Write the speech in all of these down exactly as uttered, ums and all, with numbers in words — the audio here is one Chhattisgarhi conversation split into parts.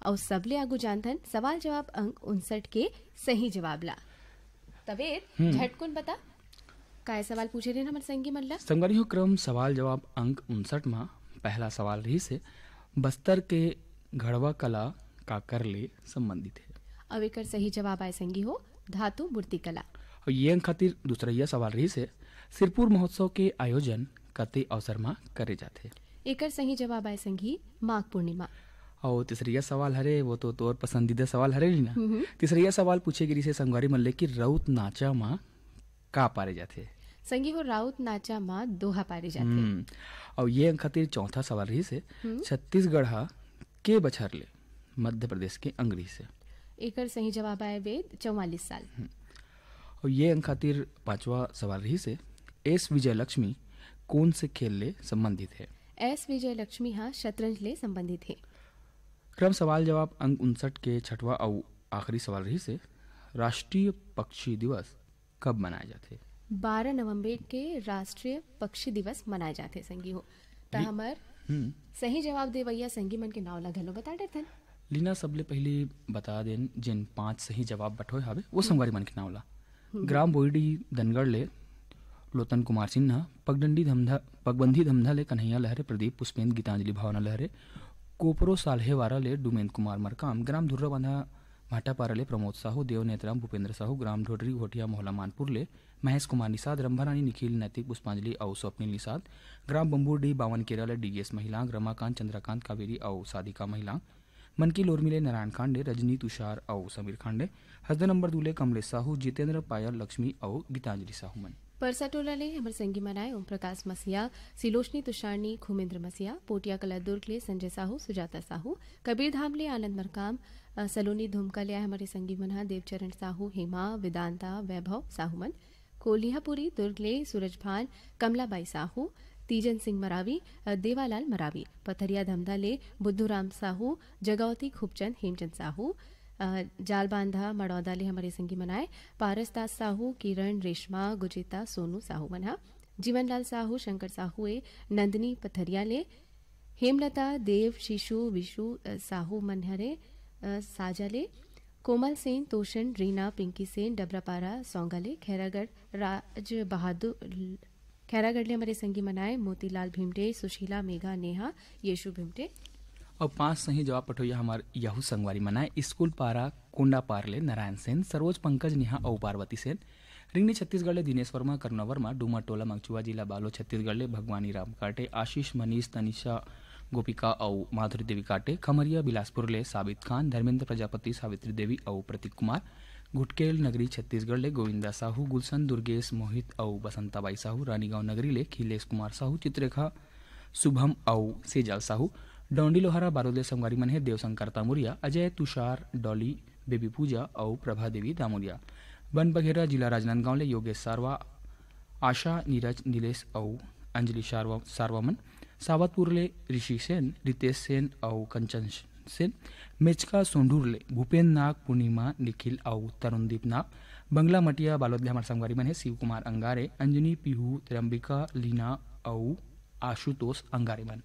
अउ सबले आगू जानथन सवाल जवाब अंक उनसठ के सही जवाब ला। तबे हम्म। झटकुन बता, काय सवाल पूछे रहिन हमर संगी मन ला? संगवारी हो, क्रम सवाल जवाब अंक उनसठ मा पहला सवाल रहिस हे, बस्तर के घड़वा कला काकर ले संबंधित हे? अउ एकर सही जवाब आय संगी हो, धातु मूर्ति कला। अउ ये अंक खातिर दूसरइया सवाल रहिस हे, सिरपुर महोत्सव के आयोजन कते अवसर मा करे जाथे? एकर सही जवाब आय संगी, माघ पूर्णिमा। अउ तीसरइया सवाल हरे, वो तो तोर पसंदीदा सवाल हरे लीना। हम्म। तीसरइया सवाल पूछे गिरिस हे संगवारी मन ले कि राउत नाचा मा का पारे जाथे? संगी हो, राउत नाचा मा दोहा पारे जाथे। हम्म। अउ ये अंक खातिर चौथा सवाल रहिस हे, हम्म। छत्तीसगढ़ हा के बछर ले मध्य प्रदेश के अंग रहिस हे? एकर सही जवाब आय वेद, चौवालीस साल। हम्म। अउ ये अंक खातिर पांचवा सवाल रहिस हे, एस विजयलक्ष्मी कोन से खेल ले संबंधित हे? एस विजयलक्ष्मी हा शतरंज ले संबंधित हे। क्रम सवाल जवाब अंक उनसठ के छठवा अउ आखिरी सवाल रहिस हे, राष्ट्रीय पक्षी दिवस कब मनाए जाथे? बारह नवंबर के राष्ट्रीय पक्षी दिवस मनाए जाथे संगी हो। त जी। हमर हम्म। सही जवाब देवइया संगी मन के नाव ला घलो बता डरथन। लीना, सबले पहिली बता देन, जेन पांच सही जवाब बठोय हावे, वो संगवारी मन के नाव ला। हम्म। ग्राम बोईडी दनगढ़ ले लोतन कुमार सिन्हा, पगडंडी धमधा, पगबंधी धमधा ले कन्हैया लहरे प्रदीप, पुष्पेंद्र गीतांजलि भावना लहरे, कोपरो साल्हेवारा ले डुमेंद कुमार मरकाम, ग्राम धुर्राबांधा भाटापारा ले प्रमोद साहू, देव नेतराम भूपेंद्र साहू, ग्राम ढोडरी घोटिया मोहला मानपुर ले महेश कुमार निषाद, रंभारानी निखिल नैतिक पुष्पांजलि अउ स्वप्निल निषाद, ग्राम बम्बूरडीह बावन केरा ले डीएस महिलांग, रमाकांत चंद्रकांत कावेरी अउ साधिका महिलांग, मनकी लोरमी ले नारायण खांडे, रजनी तुषार अउ समीर खांडे, हसदेव नंबर दू ले कमलेश साहू, जितेंद्र पायल लक्ष्मी अउ गीतांजलि साहू मन। परसा टोला ले हमर संगी मन आय ओम प्रकाश मसीहा, सिलोचनी तुषारनी, खुमेंद्र मसीहा, पोटिया कला दुर्ग ले संजय साहू, सुजाता साहू, कबीरधाम ले आनंद मरकाम, अ, सलोनी धुमका ले आय हमर संगी मन हा देवचरण साहू, हेमा, वेदांता, वैभव साहू मन। कोलिहापुरी दुर्ग ले सूरज भान, कमलाबाई साहू, तीजन सिंह मरावी, अ, देवालाल मरावी, पथरिया धमधा ले बुद्धूराम साहू, जगौती खूबचंद, हेमचंद साहू, अ, जालबांधा मड़ौदा ले हमरे संगी मन आय पारस दास साहू, किरण, रेशमा, गुजिता, सोनू साहू मन हा। जीवनलाल साहू, शंकर साहू ए नंदिनी पथरिया ले, हेमलता, देव, शिशु, विशु, अ, साहू मन हरे, अ, साजा ले, कोमल सेन, तोषण, रीना, पिंकी सेन, डबरापारा, सौंगा ले, खैरागढ़, राज बहादुर, खैरागढ़ ले हमरे संगी मन आय मोतीलाल भिमटे, सुशीला, मेघा, नेहा, यशु भिमटे। अउ पांच सही जवाब पठोइया हमर यहू संगवारी मन आय स्कूल पारा कोंडापार ले नारायण सेन, सरोज, पंकज, नेहा अउ पार्वती सेन। रिंगनी छत्तीसगढ़ ले दिनेश वर्मा, करुणा वर्मा, डूमर टोला मंगचुआ जिला बालो छत्तीसगढ़ ले भगवानी राम काटे, आशीष, मनीष, तनिषा, गोपिका अउ माधुरी देवी काटे, खमरिया बिलासपुर ले साबित खान, धर्मेंद्र प्रजापति, सावित्री देवी अउ प्रतीक कुमार, घुटकेल नगरी छत्तीसगढ़ ले गोविंदा साहू, गुलशन, दुर्गेश, मोहित अउ बसंताबाई साहू, रानीगांव नगरी ले खिलेश कुमार साहू, चित्ररेखा, शुभम अउ सेजल साहू, डौंडी लोहारा बालोद ले संगवारी मन हे देवशंकर तामुरिया, अजय, तुषार, डॉली, बेबी पूजा अउ प्रभा देवी दामुरिया। बनबघेरा जिला राजनांदगांव ले योगेश सारवा, आशा, नीरज, नीलेश अउ अंजलि सारवा, सारवा मन। सावतपुर ले ऋषि सेन, रितेश सेन अउ कंचन सेन। मेचका सोंढूर ले भूपेंद्र नाग, पूर्णिमा, निखिल अउ तरुणदीप नाग। बंगला मटिया बालोद ले हमर संगवारी मन हे शिव कुमार अंगारे, अंजनी, पीहू, तिरंबिका, लीना अउ आशुतोष अंगारे मन।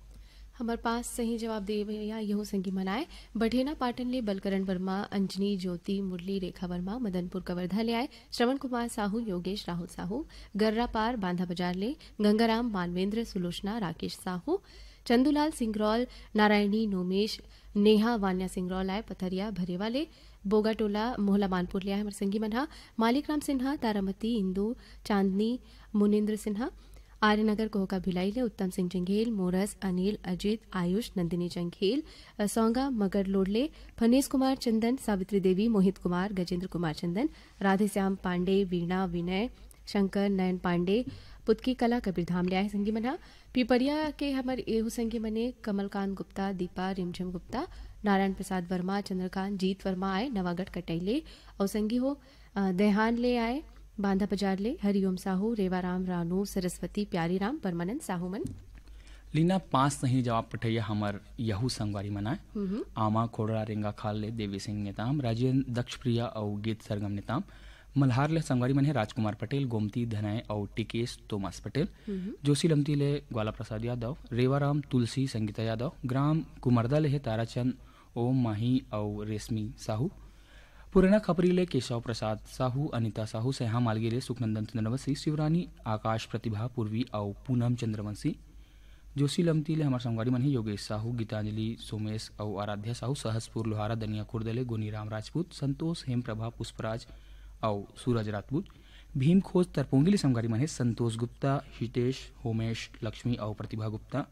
हमर पास सही जवाब दे भैया यहू संगी मन आय। बठेना पाटन ले बलकरण वर्मा, अंजनी, ज्योति, मुरली, रेखा वर्मा, मदनपुर कवर्धा ले आय श्रवण कुमार साहू, योगेश, राहुल साहू, गर्रापार, बांधा बाजार ले गंगाराम, मानवेंद्र, सुलोचना, राकेश साहू, चंदूलाल सिंगरौल, नारायणी, नोमेश, नेहा, वान्या सिंगरौल आय पथरिया भरेवा ले, बोगाटोला, मोहला मानपुर ले आय हमर संगी मन हा, मालिक राम सिन्हा, तारामती, इंदू, चांदनी, मुनिंद्र सिन्हा, आर्यनगर कोहका भिलाई ले उत्तम सिंह जंघेल, मोरस, अनिल, अजित, आयुष, नंदिनी जंघेल, अ, सौंगा मगर लोडले, फनेश कुमार चंदन, सावित्री देवी, मोहित कुमार, गजेंद्र कुमार चंदन, राधेश्याम पांडे, वीणा, विनय, शंकर, नयन पांडे, पुतकी कला कबीरधाम ले आय संगी मन हा। पिपरिया के हमर एहू संगी मने कमलकांत गुप्ता, दीपा, रिमझिम गुप्ता, नारायण प्रसाद वर्मा, चंद्रकांत, जीत वर्मा आय नवागढ़ कटई ले। अउ संगी हो, अ, देहान ले आय, बांधा बाजार ले हरिओम साहू, रेवाराम रानू, सरस्वती, प्यारी राम, परमानंद साहू मन। लीना, पांच सही जवाब पठैया हमर यहू संगवारी मन आय। हम्म। आमा, खोड़रा, रेंगा खाल ले देवी सिंह नेताम, राजेंद्र, दक्ष प्रिया अउ गीत सरगम नेताम। मल्हार ले संगवारी मन हे राजकुमार पटेल, गोमती धनय अउ टिकेश तोमस पटेल। हम्म। जोशी लमती ले ग्वाला प्रसाद यादव, रेवाराम, तुलसी, संगीता यादव। ग्राम कुमरदा ले हे ताराचंद ओम माही अउ रेशमी साहू। पुराना खपरी ले केशव प्रसाद साहू, अनिता साहू, सैहा मालगी ले सुखनंदन चंद्रवंशी, शिवरानी, आकाश प्रतिभा, पूर्वी अउ पूनम चंद्रवंशी। जोशी लमती ले हमर संगवारी मन हे योगेश साहू, गीतांजलि, सोमेश अउ आराध्या साहू, सहसपुर लोहारा दनिया खुर्द ले गोनीराम राजपूत, संतोष, हेमप्रभा, पुष्पराज अउ सूरज राजपूत। भीम खोज तरपोंगी ले संगवारी मन हे संतोष गुप्ता, हितेश, होमेश, लक्ष्मी अउ प्रतिभा गुप्ता।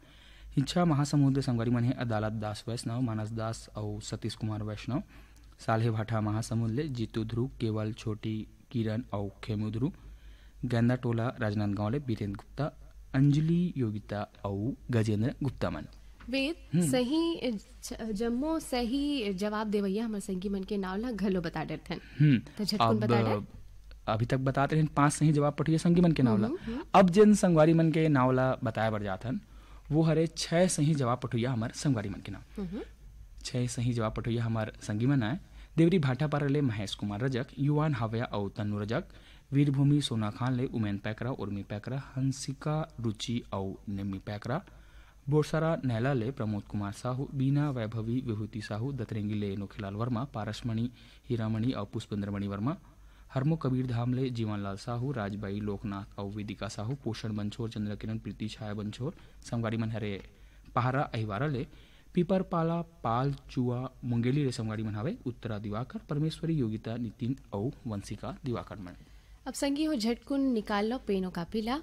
हिच्छा महासमुंद ले संगवारी मन हे अदालत दास वैष्णव, मानस दास अउ सतीश कुमार वैष्णव। साल्हे भाठा महासमुंद ले जीतू ध्रुव, केवल, छोटी, किरण अउ खेमू ध्रुव। गैंदा टोला राजनांदगांव ले बीरेंद्र गुप्ता, अंजलि, योगिता अउ गजेंद्र गुप्ता मन। वेद, हम्म। सही, ज-, जम्मो सही जवाब देवइया हमर संगी मन के नाव ला घलो बता डरथन। हम्म, त झटकुन अब बता डर। अभी तक बतात रहेन पांच सही जवाब पठुइया संगी मन के नाव ला। हम्म, हम्म। अब जेन संगवारी मन के नाव ला बताए बर जाथन, वो हरे छह सही जवाब पठुइया हमर संगवारी मन के नाव। हम्म। छह सही जवाब पठुइया हमर संगी मन आए। देवरी भाटापारा ले महेश कुमार रजक, युवान हाव्या अउ तन्नू रजक, वीरभूमि सोनाखान ले उमेन पैकरा, उर्मी पैकरा, हंसिका, रुचि अउ निम्मी पैकरा, बोरसरा नैला ले प्रमोद कुमार साहू, बीना, वैभवी, विभूति साहू, दतरेंगी ले नोखेलाल वर्मा, पारसमणि, हीरामणि अउ पुष्पेंद्रमणि वर्मा, हरमो कबीरधाम ले जीवनलाल साहू, राजबाई, लोकनाथ अउ वेदिका साहू, पोषण बंछोर, चंद्रकिरण, प्रीति, छाया बंछोर, संगवारी मन हरे पहारा अहिवारा ले पीपरपाला, पाल, चुआ, मुंगेली ले संगवारी मन हवे उत्तरा दिवाकर, परमेश्वरी, योगिता, नितिन अउ वंशिका दिवाकर मन। अब संगी हो झटकुन निकाल लो पेन अउ कापी ला।